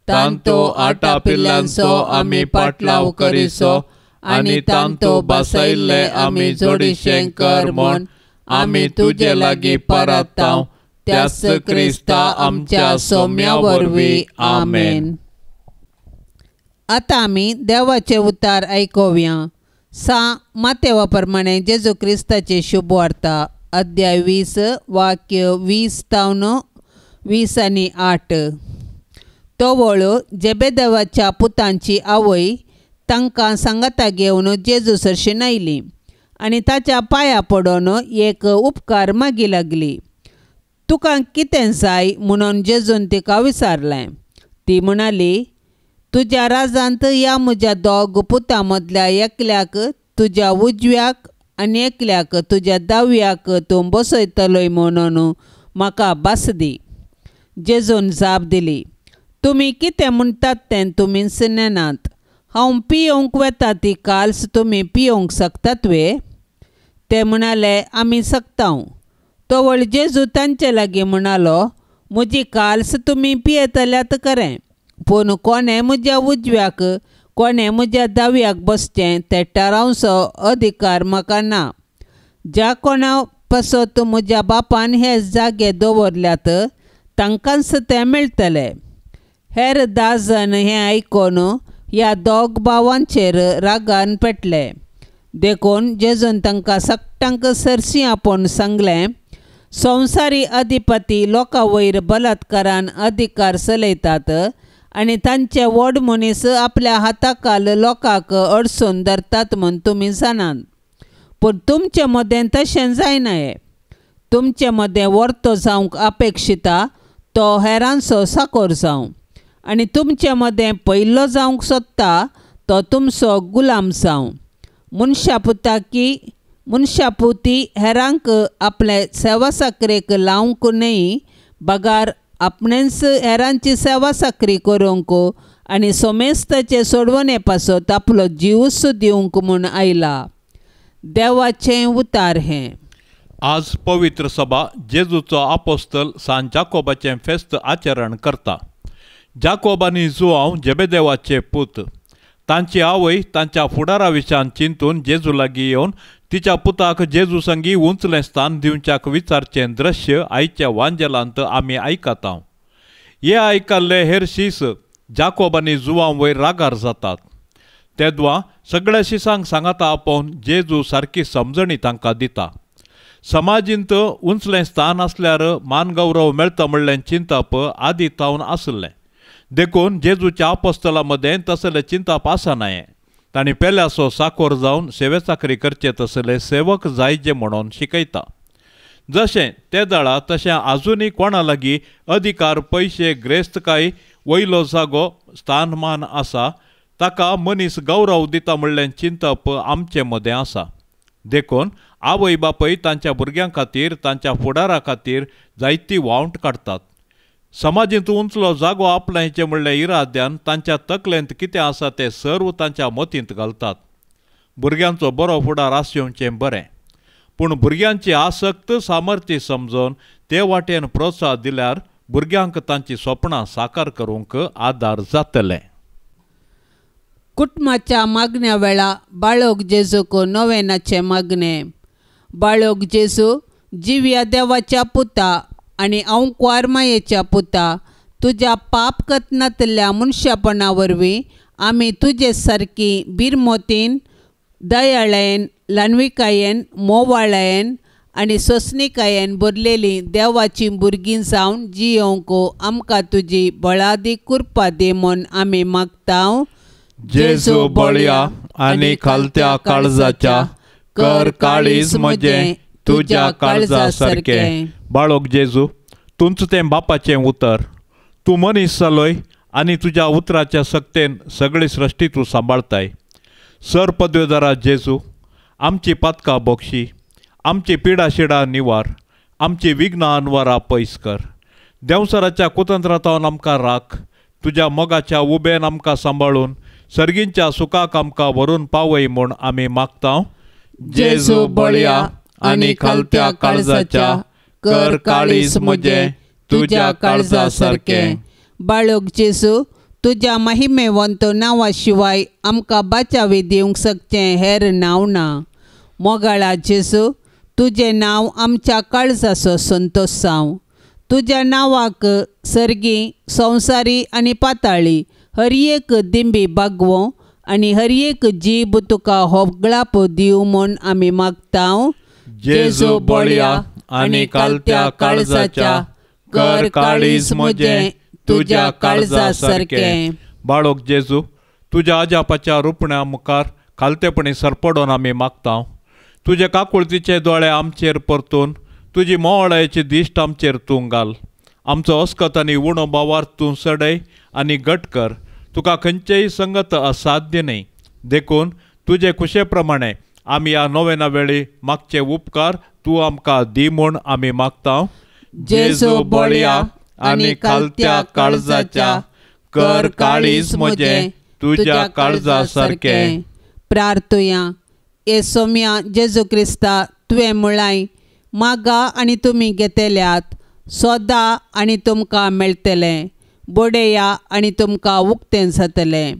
तांतो आटा पिल्लांचो आमी पाटलाव करिसो आनी तांतो बसयल्ले आमी जोडीशें कर म्हूण आमी तुजे लागीं परताव त्याच क्रिस्ता आमच्या सोम्या वरवीं आमेन। आतां आमी देवाचे उतार आयकुया। सा मातेवा प्रमाणे जेजू क्रिस्ताची शुभवार्ता अध्याय 20 वाक्य 20 तावन 20 आनी 8. तोवळ जेबेदेवाच्या पुतांची आवय तांकां सांगाता घेवन जेजू सरशीन आयली आनी ताच्या पांया पडून एक उपकार मागी लागली. तुका कितें जाय म्हणून जेजून तिका विचारलें. ती म्हणाली, तुज्या राजांत ह्या म्हज्या दोग पुतां मदल्या एकल्याक तुज्या उजव्याक आनी एकल्याक तुज्या दाव्याक तूं बसयतलोय म्हणून म्हाका भास दी. जेजून जाप दिली, तुमी कितें म्हणटात तें तुमीच नेनात. हांव पियोवंक वता ती काल्स तुमी पियोवंक शकतात वे? ते म्हणाले, आमी शकता. तवळ जेजू तांचे लागीं म्हणालो, म्हजी काल्स तुमी पियेतल्यात खरें, पूण कोणें म्हज्या उजव्याक कोणें म्हज्या दाव्याक बसचें तें थारावचो अधिकार म्हाका ना. ज्या कोणा पासत म्हज्या बापान हे जागे दवरल्यात तांकांच तें मेळटलें. हेर 10 जाण हें आयकून ह्या दोग भावांचेर रागान पेटले. देखून जेजून तांकां सगटांक सरशी आपोवन सांगलें, संवसारी अधिपती लोकां वयर बलात्कारान अधिकार चलयतात आनी तांचे व्हड मनीस आपल्या हाताखाल लोकांक अडसून धरतात म्हूण तुमी जाणात. पूण तुमचे मदें तशें जायना. तुमचे मदें वर्तो जावंक अपेक्षिता तो हेरांचो साकोर जावं आनी तुमचे मदें पयलो जावंक सोदता तो तुमचो गुलाम जावं. मनशापुती हेरांक आपले सेवा साकरेक लावंक न्हय, बगार आपणेंच हेरांची सेवा साकरी करूंक आनी सोमेस्ताचे सोडवणे पासत आपलो जीवच दिवंक म्हूण आयला. देवाचें उतार हें. आज पवित्र सभा जेजूचो आपोस्तल सान जाकोबाचें फेस्त आचरण करता. जाकोब आनी जुआंव जेबेदेवाचे पूत. तांची आवय तांच्या फुडारा विशयान चिंतून जेजू लागीं येवन तिच्या पुताक जेजू संगी उंचलें स्थान दिवच्याक विचारचें दृश्य आयच्या वांजेलांत आमी आयकता. हे आयकल्ले हेर शीस जाकोब आनी जुआंव वयर रागार जातात. तेदवा सगळ्या शिसांक सांगाता आपोवन जेजू सारकी समजणी तांकां दिता. समाजींत उंचलें स्थान आसल्यार मानगौरव मेळटा म्हणलें चिंतप आदी तावन आसलें. देखून जेजूच्या आपोस्तला मदें तसलें चिंतप आसनाय. तांणी पेल्याचो साकोर जावन सेवे चाकरी करचे तसले सेवक जायजे म्हणून शिकयता. जशें ते दळा तशें आजुनूय कोणा लागीं अधिकार, पयशे, ग्रेस्तकाय, वयलो जागो, स्थानमान आसा ताका मनीस गौरव दिता म्हणलें चिंतप आमचे मदें आसा. देखून आवय बापूय तांच्या भुरग्यां खातीर, तांच्या फुडारा खातीर जायती वावंट काडटात. समाजींत उंचलो जागो आपणायचें म्हणलें इराद्यान तांच्या तकलेंत कितें आसा तें सर्व तांच्या मतींत घालतात. भुरग्यांचो बरो फुडार आसचें बरें, पूण भुरग्यांची आसक्त सामर्थ्य समजून ते वाटेन प्रोत्साहन दिल्यार भुरग्यांक तांची सपनां साकार करूंक आदार जातले. कुटुंबाच्या मागण्या वेळा बाळोक जेजूक नोवेनाचें मागणें. बाळोक जेजू जिव्या देवाच्या पुता आनी अंकवार मायेच्या पुता, तुज्या पाप कथनांतल्या मनशापणा वरवीं आमी तुजे सारकी बिरमोतीन, दयाळायेन, ल्हानविकायेन, मोवाळायेन आनी सोंसणिकायेन भरलेली देवाची भुरगीं जावन जियोवंक आमकां तुजी बळादी कृपा दी म्हूण आमी मागता. जेजू बळया आनी खालत्या काळजाच्या, कर काळीज म्हजें तुज्या काळजा सारकें. बाळोक जेजू, तुमचें तें बापाचें उतर, तूं मनीस जालोय आनी तुज्या उतराच्या सक्तेन सगळी सृश्टी तूं सांबाळताय. सर पदवेदारा जेजू, आमची पातकां बोगशी, आमची पिडा शिडा निवार, आमची विघ्नां अनवारां पयस कर. देंवसराच्या कुतंत्रांतावन आमकां राख, तुज्या मोगाच्या उबेन आमकां सांबाळून सर्गींच्या सुखाक आमकां व्हरून पावय म्हूण आमी मागता. जेजू बळया आनी खालत्या काळजाच्या, कर काळीज म्हजें तुज्या काळजा सारकें. बाळोक जेजू, तुज्या महिमेवंत नांवा शिवाय आमकां बाचावी दिवंक शकचें हेर नांव ना. मोगाळा जेजू, तुजें नांव आमच्या काळजाचो संतोश जावं. तुज्या नांवाक सर्गी, संवसारी आनी पाताळी हर एक दिंबी बागवों आनी हर एक जीब तुका होगळाप दिवं म्हूण आमी मागता. जेजू बळया आनी कालत्या काळजाच्या कर काळीज म्हजें तुज्या काळजा सारकें. बाळोक जेजू तुज्या आजापाच्या रुपण्या मुखार खालतेपणी सरपडोन आमी मागता. तुजे काकुळतीचे दोळे आमचेर परतून तुजी मोवळायेची दिश्ट आमचेर तूं घाल. आमचो अस्कत आनी उणो बावार तूं सडय आनी घट कर. तुका खंयचेय संगत असाध्य न्हय, देखून तुजे खुशे प्रमाणे आमी ह्या नोवेना वेळी मागचे उपकार तूं आमकां दी म्हूण आमी मागता. जेजू बळया आनी खालत्या काळजाच्या कर काळीज म्हजें तुज्या काळजा सारकें. प्रार्थुया. ए सोम्या जेजू क्रिस्ता, तुवें म्हळाय मागा आनी तुमी घेतल्यात, सोदा आनी तुमकां मेळटलें, बडया आनी तुमकां उक्तें जातलें.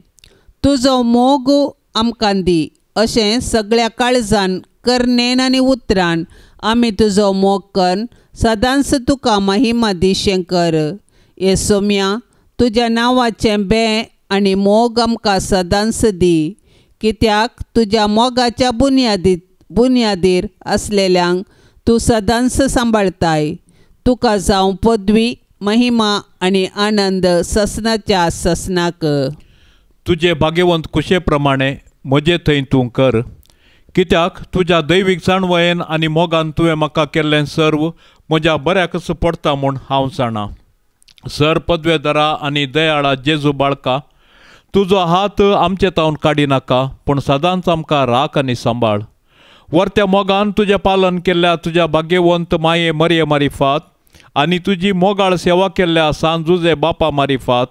तुजो मोग आमकां दी अशें सगळ्या काळजान करणेन आनी उतरान आमी तुजो मोग करून सदांच तुका महिमा दिशें कर. हे सोम्या तुज्या नांवाचें बें आनी मोग आमकां सदांच दी, कित्याक तुज्या मोगाच्या बुन्यादीर आसलेल्यांक तूं सदांच सांबाळताय. तुका जावं पदवी, महिमा आनी आनंद ससनाच्या ससनाक. तुजे भाग्यवंत कुशे प्रमाणे म्हजे थंय तूं कर, कित्याक तुज्या दैवीक जाणवयेन आनी मोगान तुवें म्हाका केल्लें सर्व म्हज्या बऱ्याकच पडटा म्हूण हांव जाणा. सर पदवेदारा आनी दयाळा जेजू बाळका, तुजो हात आमचे तावन काडिनाका, पूण सदांच आमकां राख आनी सांबाळ. वर्त्या मोगान तुजें पालन केल्ल्या तुज्या भाग्यवंत माये मरये मारिफात आनी तुजी मोगाळ सेवा केल्ल्या सान जुजे बापा मारिफात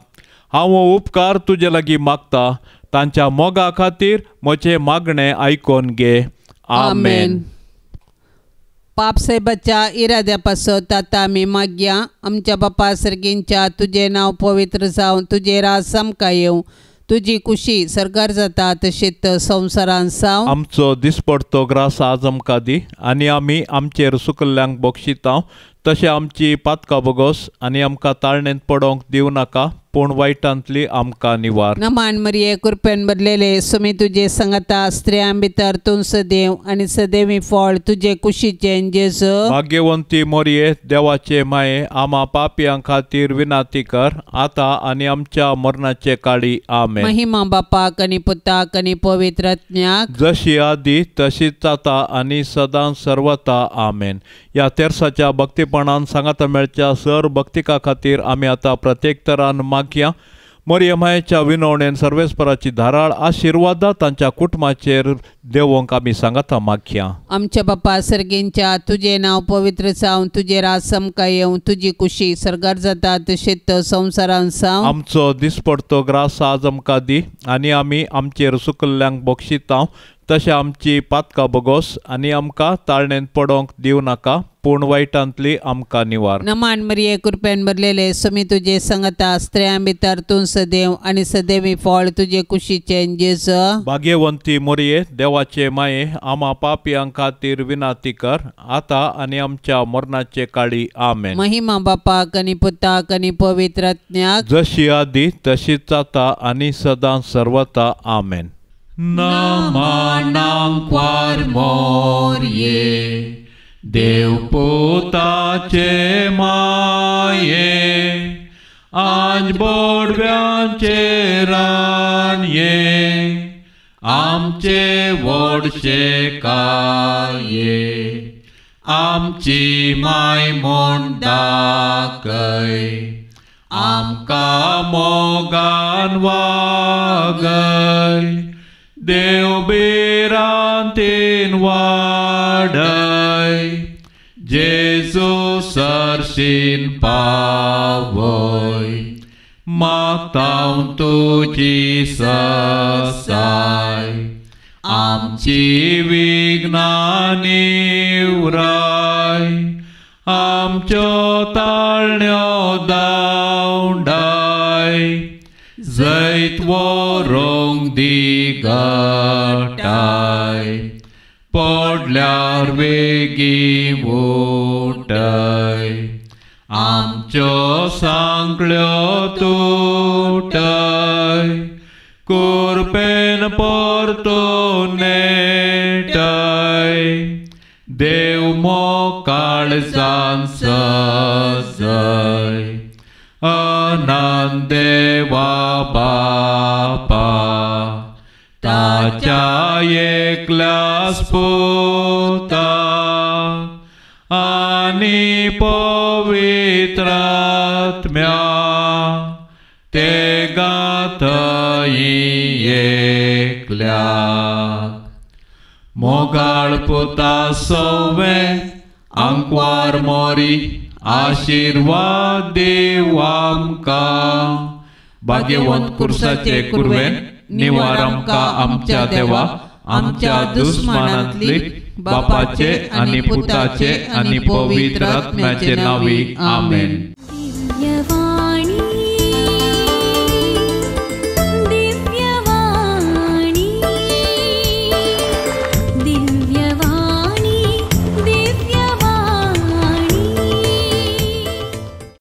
हांव हो उपकार तुजे लागीं मागता. तांच्या मोगा खातीर म्हजें मागणें आयकोन घे. आमेन. पाप साहेबाच्या इराद्या पासत आतां आमी मागया. आमच्या बापा सर्गींच्या तुजें नांव पवित्र जावं, तुजें राज आमकां येवं, तुजी कुशी सरकार जाता तशीच संवसारान जावं. आमचो दिसपडतो ग्रास आज आमकां दी आनी आमी आमचेर सुकल्ल्यांक बक्षिता तशें आमची पातकां बोगोस आनी आमकां ताळणेंत पडोवंक दिवं नाका, पूण वायटांतली आमकां निवार. नमान मरिये, कृपेन भरलेले, सुमी तुजे संगता, स्त्रियां भितर तूं सदैव आनी सदैवी फळ तुजे कुशीचें जेजू. भाग्यवंती मोरये, देवाचे माये, आमा पापयां खातीर विनाती कर आतां आनी आमच्या मरणाचे काळी. आमेन. महिमा बापाक आनी पुताक आनी पवित्र आत्म्याक, जशी आदी तशीच आतां आनी सदां सर्वता. आमेन. ह्या तेरसाच्या भक्तीपणान सांगाता मेळच्या सर भक्तिका खातीर आमी आतां प्रत्येक तरान मागया. मरिय मायेच्या विनवणेन सर्वेस्पराची धाराळ आशिर्वादा तांच्या कुटुंबाचेर देवोंक आमी सांगाता मागया. आमच्या बापा सर्गींच्या तुजें नांव पवित्र जावं, तुजें राज आमकां येवं, तुजी कुशी सर्गार जाता तशीच संवसारान जावं. आमचो दिसपडतो ग्रास आज आमकां दी आनी आमी आमचेर सुकल्ल्यांक बक्षिता तशें आमची पातकां बोगोस आनी आमकां ताळणेंत पडोवंक दिवं नाका, पूण वायटांतली आमकां निवार. नमान मरिये, कृपेन भरलेले, सुमी तुजे संगता, स्त्रियां भितर तूं सदैव आनी सदैवी फळ तुजे कुशीचें जेजू. भाग्यवंती मोरये, देवाचे माये, आमा पापयां खातीर विनाती कर आतां आनी आमच्या मरणाचे काळी. आमेन. महिमा बापाक आनी पुताक आनी पवित्र आत्म्याक, जशी आदी तशीच आतां आनी सदां सर्वता. आमेन. नमनांक्वार मोरये, देवपुताचे माये, आज बोडव्यांचे रानये, आमचे व्हडशे काये, आमची माय म्हूण दाखय, आमकां मोगान वागय, देव भिरांतीन वाडय, जेजू सरशीन पावय, मागता तुजी ससाय, आमची विघ्नां निवराय, आमच्यो ताळण्यो दावंडाय, जैत व्हरूंक दी गटाय, पडल्यार वेगीं उठय, आमच्यो सांकळ्यो तुटय, कुरपेन परतून येताय देव मोकाळजान सजय अनंत देवा बापा ताच्या एकल्याच पुता आनी पवित्रात्म्या ते गाथई एकल्याक मोगाळ पुता सवे आंकवार मोरी आशिर्वाद देव आमकां भाग्यवंत कुर्साचे कुर्वेन निवार आमकां आमच्या देवा आमच्या दुस्मानांतली बापाचे आनी पुताचे आनी पवित्र आत्म्याचे नांवी आमेन.